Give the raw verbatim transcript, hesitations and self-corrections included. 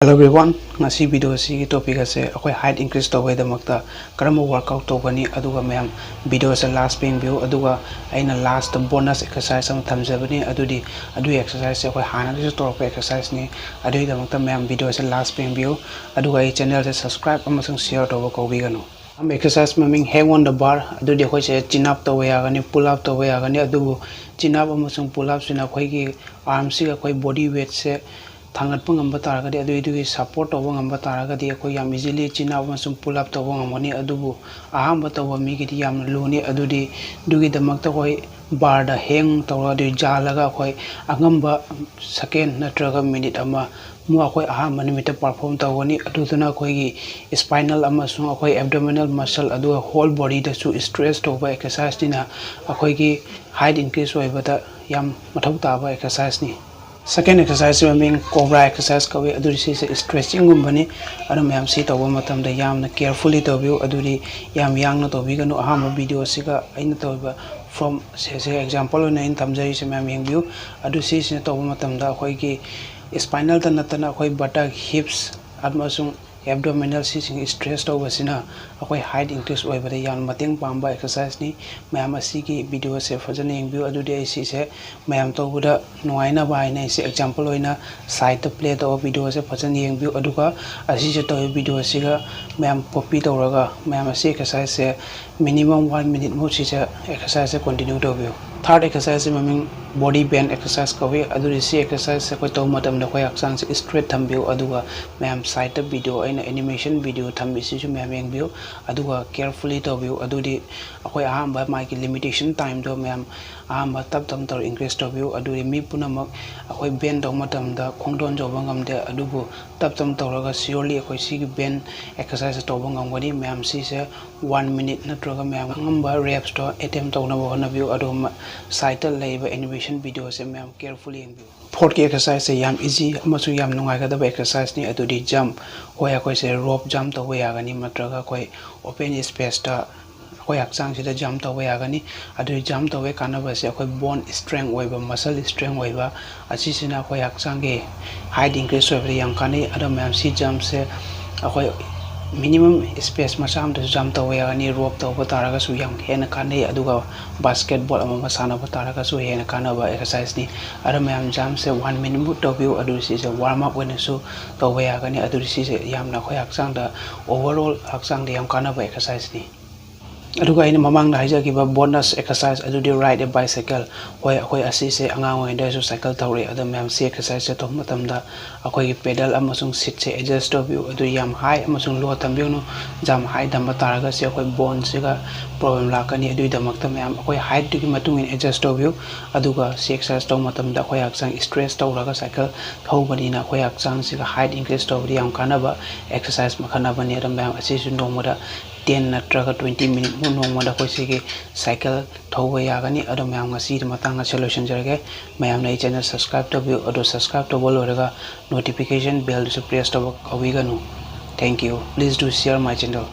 Hello everyone, ꯉꯁꯤ video ꯑꯁꯤꯒꯤ topic ꯑꯁꯦ ꯑꯩꯈꯣꯏ height increase ꯇꯧꯕꯒꯤꯗꯃꯛꯇ ꯀꯔꯝꯕ workout ꯇꯧꯒꯅꯤ, ꯑꯗꯨꯒ ꯃꯌꯥꯝ video ꯑꯁꯦ last ꯌꯦꯡꯕꯤꯌꯨ꯫ ꯑꯗꯨꯒ ꯑꯩꯅ last bonus exercise ꯑꯃ ꯊꯝꯖꯕꯅꯤ, ꯑꯗꯨꯗꯤ ꯑꯗꯨꯒꯤ exercise ꯁꯦ ꯑꯩꯈꯣꯏ ꯍꯥꯟꯅꯗꯒꯤꯁꯨ ꯇꯧꯔꯛꯄ exercise ꯅꯤ꯫ ꯑꯗꯨꯒꯤꯗꯃꯛꯇ ꯃꯌꯥꯝ video ꯑꯁꯦ last ꯌꯦꯡꯕꯤꯌꯨ, ꯑꯗꯨꯒ ꯑꯩ channel ꯁꯦ subscribe ꯑꯃꯁꯨꯡ share ꯇꯧꯕ ꯀꯥꯎꯕꯤꯒꯅꯨ꯫ ꯑꯍꯥꯟꯕ exercise ꯃꯃꯤꯡ hang on the bar, ꯑꯗꯨꯗꯤ ꯑꯩꯈꯣꯏꯁꯦ chin up ꯇꯧꯕ ꯌꯥꯒꯅꯤ, pull up ꯇꯧꯕ ꯌꯥꯒꯅꯤ, ꯑꯗꯨꯕꯨ chin up ꯑꯃꯁꯨꯡ pull up ꯁꯤꯅ ꯑꯩꯈꯣꯏꯒꯤ arm ꯁꯤꯒ ꯑꯩꯈꯣꯏ body weight ꯁꯦ ꯊꯥꯡꯒꯠꯄ ꯉꯝꯕ ꯇꯥꯔꯒꯗꯤ, ꯑꯗꯨꯏꯗꯨꯒꯤ support ꯇꯧꯕ ꯉꯝꯕ ꯇꯥꯔꯒꯗꯤ ꯑꯩꯈꯣꯏ ꯌꯥꯝ easily chin up ꯑꯃꯁꯨꯡ pull up ꯇꯧꯕ ꯉꯝꯒꯅꯤ꯫ ꯑꯗꯨꯕꯨ ꯑꯍꯥꯟꯕ ꯇꯧꯕ ꯃꯤꯒꯤꯗꯤ ꯌꯥꯝꯅ ꯂꯨꯅꯤ꯫ ꯑꯗꯨꯗꯤ ꯑꯗꯨꯒꯤꯗꯃꯛꯇ ꯑꯩꯈꯣꯏ bar ꯗ hang ꯇꯧꯔꯒ, ꯑꯗꯨ ꯌꯥꯜꯂꯒ ꯑꯩꯈꯣꯏ ꯑꯉꯝꯕ second ꯅꯠꯇ꯭ꯔꯒ minute ꯑꯃ ꯃꯨ ꯑꯩꯈꯣꯏ ꯑꯍꯥꯟꯕ ꯅꯨꯃꯤꯠꯇ perform ꯇꯧꯒꯅꯤ꯫ ꯑꯗꯨꯗꯨꯅ ꯑꯩꯈꯣꯏꯒꯤ spinal ꯑꯃꯁꯨꯡ ꯑꯩꯈꯣꯏ abdominal muscle, ꯑꯗꯨꯒ whole body ꯗꯁꯨ stress ꯇꯧꯕ exercise ꯅꯤꯅ ꯑꯩꯈꯣꯏꯒꯤ height increase ꯑꯣꯏꯕꯗ ꯌꯥꯝ ꯃꯊꯧ ꯇꯥꯕ exercise ꯅꯤ꯫ Second exercise ꯁꯤ ꯃꯃꯤꯡ cobra exercise ꯀꯧꯏ꯫ ꯑꯗꯨꯗꯤ ꯁꯤꯁꯦ stretching ꯒꯨꯝꯕꯅꯤ꯫ ꯑꯗꯨꯅ ꯃꯌꯥꯝ ꯁꯤ ꯇꯧꯕ ꯃꯇꯝꯗ ꯌꯥꯝꯅ carefully ꯇꯧꯕꯤꯌꯨ꯫ ꯑꯗꯨꯗꯤ ꯌꯥꯝ ꯌꯥꯡꯅ ꯇꯧꯕꯤꯒꯅꯨ꯫ ꯑꯍꯥꯟꯕ video ꯁꯤꯒ ꯑꯩꯅ ꯇꯧꯔꯤꯕ form ꯁꯦ, ꯁꯦ example ꯑꯣꯏꯅ ꯑꯩꯅ ꯊꯝꯖꯔꯤꯁꯦ, ꯃꯌꯥꯝ ꯌꯦꯡꯕꯤꯌꯨ꯫ ꯑꯗꯨ ꯁꯤꯁꯤꯅ ꯇꯧꯕ ꯃꯇꯝꯗ ꯑꯩꯈꯣꯏꯒꯤ spinal ꯇ ꯅꯠꯇꯅ ꯑꯩꯈꯣꯏ buttock, hips ꯑꯃꯁꯨꯡ abdominal ꯁꯤꯁꯤꯡ stress ꯇꯧꯕꯁꯤꯅ ꯑꯩꯈꯣꯏ height increase ꯑꯣꯏꯕꯗ ꯌꯥꯝꯅ ꯃꯇꯦꯡ ꯄꯥꯡꯕ exercise ꯅꯤ꯫ ꯃꯌꯥꯝ ꯑꯁꯤꯒꯤ video ꯁꯦ ꯐꯖꯅ ꯌꯦꯡꯕꯤꯌꯨ꯫ ꯑꯗꯨꯗꯤ ꯑꯩ ꯁꯤꯁꯦ ꯃꯌꯥꯝ ꯇꯧꯕꯗ ꯅꯨꯡꯉꯥꯏꯅꯕ ꯍꯥꯏꯅ ꯑꯩꯁꯦ example ꯑꯣꯏꯅ side ꯇ play ꯇꯧꯕ video ꯁꯦ ꯐꯖꯅ ꯌꯦꯡꯕꯤꯌꯨ꯫ ꯑꯗꯨꯒ ꯑꯁꯤꯁꯦ ꯇꯧꯔꯤꯕ video ꯑꯁꯤꯒ ꯃꯌꯥꯝ copy ꯇꯧꯔꯒ ꯃꯌꯥꯝ ꯑꯁꯤ exercise ꯁꯦ minimum one minute ꯃꯨꯛ ꯁꯤꯁꯦ exercise ꯁꯦ continue ꯇꯧꯕꯤꯌꯨ꯫ Third exercise ꯁꯦ ꯃꯃꯤꯡ body bend exercise ꯀꯧꯏ꯫ ꯑꯗꯨꯗꯤ ꯁꯤ exercise ꯁꯦ ꯑꯩꯈꯣꯏ ꯇꯧꯕ ꯃꯇꯝꯗ ꯑꯩꯈꯣꯏ ꯍꯛꯆꯥꯡꯁꯦ straight ꯊꯝꯕꯤꯌꯨ꯫ ꯑꯗꯨꯒ ꯃꯌꯥꯝ side ꯇ video, ꯑꯩꯅ animation video ꯊꯝꯃꯤꯁꯤꯁꯨ ꯃꯌꯥꯝ ꯌꯦꯡꯕꯤꯌꯨ꯫ ꯑꯗꯨꯒ carefully ꯇꯧꯕꯤꯌꯨ꯫ ꯑꯗꯨꯗꯤ ꯑꯩꯈꯣꯏ ꯑꯍꯥꯟꯕ ꯃꯥꯒꯤ limitation time ꯗꯣ ꯃꯌꯥꯝ ꯑꯍꯥꯟꯕ ꯇꯞ ꯇꯞꯅ ꯇꯧꯔ increase ꯇꯧꯕꯤꯌꯨ꯫ ꯑꯗꯨꯗꯤ ꯃꯤ ꯄꯨꯝꯅꯃꯛ ꯑꯩꯈꯣꯏ bend ꯇꯧꯕ ꯃꯇꯝꯗ ꯈꯣꯡꯗꯣꯟ ꯌꯧꯕ ꯉꯝꯗꯦ꯫ ꯑꯗꯨꯕꯨ ꯇꯞ ꯇꯞꯅ ꯇꯧꯔꯒ surely ꯑꯩꯈꯣꯏ ꯁꯤꯒꯤ bend exercise ꯇꯧꯕ ꯉꯝꯒꯅꯤ꯫ ꯃꯌꯥꯝ ꯁꯤꯁꯦ one minute ꯅꯠꯇ꯭ꯔꯒ ꯃꯌꯥꯝ ꯑꯉꯝꯕ reps ꯇꯣ attempt ꯇꯧꯅꯕ ꯍꯣꯠꯅꯕꯤꯌꯨ꯫ ꯑꯗꯨꯒ ꯃ-, side ꯇ ꯂꯩꯔꯤꯕ animation video ꯁꯦ ꯃꯌꯥꯝ carefully ꯌꯦꯡꯕꯤꯌꯨ꯫ Fourth ꯀꯤ exercise ꯁꯦ ꯌꯥꯝ easy ꯑꯃꯁꯨꯡ ꯌꯥꯝ ꯅꯨꯡꯉꯥꯏꯒꯗꯕ exercise ꯅꯤ꯫ ꯑꯗꯨꯗꯤ jump꯫ ꯍꯣꯏ, ꯑꯩꯈꯣꯏꯁꯦ rope jump ꯇꯧꯕ ꯌꯥꯒꯅꯤ, ꯅꯠꯇ꯭ꯔꯒ ꯑꯩꯈꯣꯏ open space ꯇ ꯑꯩꯈꯣꯏ ꯍꯛꯆꯥꯡꯁꯤꯗ ꯖꯝꯞ ꯇꯧꯕ ꯌꯥꯒꯅꯤ꯫ ꯑꯗꯨꯒꯤ ꯖꯝꯞ ꯇꯧꯕꯒꯤ ꯀꯥꯟꯅꯕꯁꯦ ꯑꯩꯈꯣꯏ ꯕꯣꯟ ꯏꯁꯇ꯭ꯔꯦꯡ ꯑꯣꯏꯕ, ꯃꯁꯜ ꯏꯁꯇ꯭ꯔꯦꯡ ꯑꯣꯏꯕ, ꯑꯁꯤꯁꯤꯅ ꯑꯩꯈꯣꯏ ꯍꯛꯆꯥꯡꯒꯤ ꯍꯥꯏꯠ ꯏꯟꯀ꯭ꯔꯤꯁ ꯑꯣꯏꯕꯗ ꯌꯥꯝ ꯀꯥꯟꯅꯩ꯫ ꯑꯗꯣ ꯃꯌꯥꯝ, ꯁꯤ ꯖꯝꯞꯁꯦ ꯑꯩꯈꯣꯏ ꯃꯤꯅꯤꯃꯝ ꯏꯁꯄꯦꯁ ꯃꯆꯥ ꯑꯃꯗꯁꯨ ꯖꯝꯞ ꯇꯧꯕ ꯌꯥꯒꯅꯤ꯫ ꯔꯣꯞ ꯇꯧꯕ ꯇꯥꯔꯒꯁꯨ ꯌꯥꯝ ꯍꯦꯟꯅ ꯀꯥꯟꯅꯩ꯫ ꯑꯗꯨꯒ ꯕꯥꯁꯀꯦꯠꯕꯣꯜ ꯑꯃ ꯑꯃ ꯁꯥꯟꯅꯕ ꯇꯥꯔꯒꯁꯨ ꯍꯦꯟꯅ ꯀꯥꯟꯅꯕ ꯑꯦꯛꯁꯔꯁꯥꯏꯁꯅꯤ꯫ ꯑꯗꯣ ꯃꯌꯥꯝ, ꯖꯝꯞꯁꯦ ꯋꯥꯟ ꯃꯤꯅꯤꯠꯃꯨꯛ ꯇꯧꯕꯤꯌꯨ꯫ ꯑꯗꯨ ꯁꯤꯁꯦ ꯋꯥꯔꯝ ꯑꯞ ꯑꯣꯏꯅꯁꯨ ꯇꯧꯕ ꯌꯥꯒꯅꯤ꯫ ꯑꯗꯨꯗꯤ ꯁꯤꯁꯦ ꯌꯥꯝꯅ ꯑꯩꯈꯣꯏ ꯍꯛꯆꯥꯡꯗ, ꯑꯣꯚꯔꯑꯣꯜ ꯍꯛꯆꯥꯡꯗ ꯌꯥꯝ ꯀꯥꯟꯅꯕ ꯑꯦꯛꯁꯔꯁꯥꯏꯁꯅꯤ꯫ ꯑꯗꯨꯒ ꯑꯩꯅ ꯃꯃꯥꯡꯗ ꯍꯥꯏꯖꯈꯤꯕ ꯕꯣꯅꯁ ꯑꯦꯛꯁꯔꯁꯥꯏꯁ ꯑꯗꯨꯗꯤ ride a bicycle꯫ ꯍꯣꯏ, ꯑꯩꯈꯣꯏ ꯑꯁꯤꯁꯦ ꯑꯉꯥꯡ ꯑꯣꯏꯔꯤꯉꯩꯗꯁꯨ ꯁꯥꯏꯀꯜ ꯊꯧꯔꯛꯑꯦ꯫ ꯑꯗꯣ ꯃꯌꯥꯝ, ꯁꯤ ꯑꯦꯛꯁꯔꯁꯥꯏꯁꯁꯦ ꯇꯧꯕ ꯃꯇꯝꯗ ꯑꯩꯈꯣꯏꯒꯤ ꯄꯦꯗꯜ ꯑꯃꯁꯨꯡ ꯁꯤꯠꯁꯦ ꯑꯦꯗꯖꯁ ꯇꯧꯕꯤꯌꯨ꯫ ꯑꯗꯨ ꯌꯥꯝ ꯍꯥꯏ ꯑꯃꯁꯨꯡ ꯂꯣ ꯊꯝꯕꯤꯒꯅꯨ꯫ ꯌꯥꯝ ꯍꯥꯏ ꯊꯝꯕ ꯇꯥꯔꯒꯗꯤ ꯑꯩꯈꯣꯏ ꯕꯣꯟꯁꯤꯒ ꯄ꯭ꯔꯣꯕ꯭ꯂꯦꯝ ꯂꯥꯛꯀꯅꯤ꯫ ꯑꯗꯨꯒꯤꯗꯃꯛꯇ ꯃꯌꯥꯝ, ꯑꯩꯈꯣꯏ ꯍꯥꯏꯠꯇꯨꯒꯤ ꯃꯇꯨꯡ ꯏꯟꯅ ꯑꯦꯗꯖꯁ ꯇꯧꯕꯤꯌꯨ꯫ ꯑꯗꯨꯒ ꯁꯤ ꯑꯦꯛꯁꯔꯁꯥꯏꯁ ꯇꯧꯕ ꯃꯇꯝꯗ ꯑꯩꯈꯣꯏ ꯍꯛꯆꯥꯡ ꯏꯁꯇ꯭ꯔꯦꯠꯆ ꯇꯧꯔꯒ ꯁꯥꯏꯀꯜ ꯊꯧꯕꯅꯤꯅ ꯑꯩꯈꯣꯏ ꯍꯛꯆꯥꯡꯁꯤꯒ ꯍꯥꯏꯠ ꯏꯟꯀ꯭ꯔꯤꯁ ꯇꯧꯕꯗ ꯌꯥꯝ ꯀꯥꯟꯅꯕ ꯑꯦꯛꯁꯔꯁꯥꯏꯁ ꯃꯈꯜ ꯑꯃꯅꯤ꯫ ꯑꯗꯣ ꯃꯌꯥꯝ, ꯑꯁꯤꯁꯨ ꯅꯣꯡꯃꯗ ꯇꯦꯟ ꯅꯠꯇ꯭ꯔꯒ ꯇ꯭ꯋꯦꯟꯇꯤ ꯃꯤꯅꯤꯠꯃꯨꯛ ꯅꯣꯡꯃꯗ ꯑꯩꯈꯣꯏ ꯁꯤꯒꯤ ꯁꯥꯏꯀꯜ ꯊꯧꯕ ꯌꯥꯒꯅꯤ꯫ ꯑꯗꯣ ꯃꯌꯥꯝ, ꯉꯁꯤꯒꯤ ꯃꯇꯥꯡ ꯑꯁꯤ ꯂꯣꯏꯁꯤꯟꯖꯔꯒꯦ꯫ ꯃꯌꯥꯝꯅ ꯑꯩ ꯆꯦꯅꯦꯜ ꯁꯕꯁꯀ꯭ꯔꯥꯏꯕ ꯇꯧꯕꯤꯌꯨ꯫ ꯑꯗꯣ ꯁꯕꯁꯀ꯭ꯔꯥꯏꯕ ꯇꯧꯕ ꯂꯣꯏꯔꯒ ꯅꯣꯇꯤꯐꯤꯀꯦꯁꯟ ꯕꯦꯜꯗꯨꯁꯨ ꯄ꯭ꯔꯦꯁ ꯇꯧꯕ ꯀꯥꯎꯕꯤꯒꯅꯨ꯫ Thank you. Please do share my channel.